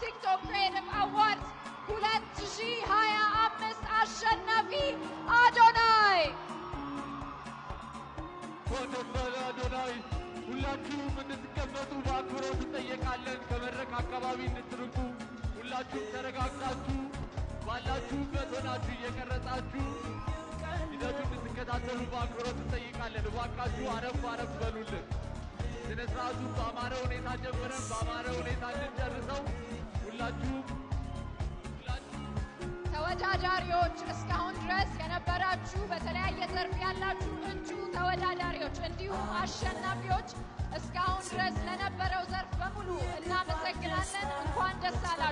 TikTok Creative Awards 2025 አሸናፊ አዶናይ። እንኳን ደስ አለህ አዶናይ። ሁላችሁም እንድትቀመጡ በአክብሮት እንጠየቃለን። ከመድረክ አካባቢ እንድትርቁ፣ ሁላችሁም ተረጋግታችሁ ባላችሁበት ሆናችሁ እየቀረጻችሁ ሂደቱን እንድትከታተሉ በአክብሮት እንጠይቃለን። እባካችሁ አረፍ አረፍ በሉልን። ስነ ስርዓቱን በአማረ ሁኔታ ጀምረን በአማረ ሁኔታ እንድንጨርሰው ሁላችሁም ሁላችሁም ተወዳዳሪዎች፣ እስካሁን ድረስ የነበራችሁ፣ በተለያየ ዘርፍ ያላችሁ እጩ ተወዳዳሪዎች እንዲሁም አሸናፊዎች፣ እስካሁን ድረስ ለነበረው ዘርፍ በሙሉ እናመሰግናለን። እንኳን ደስ አላችሁ።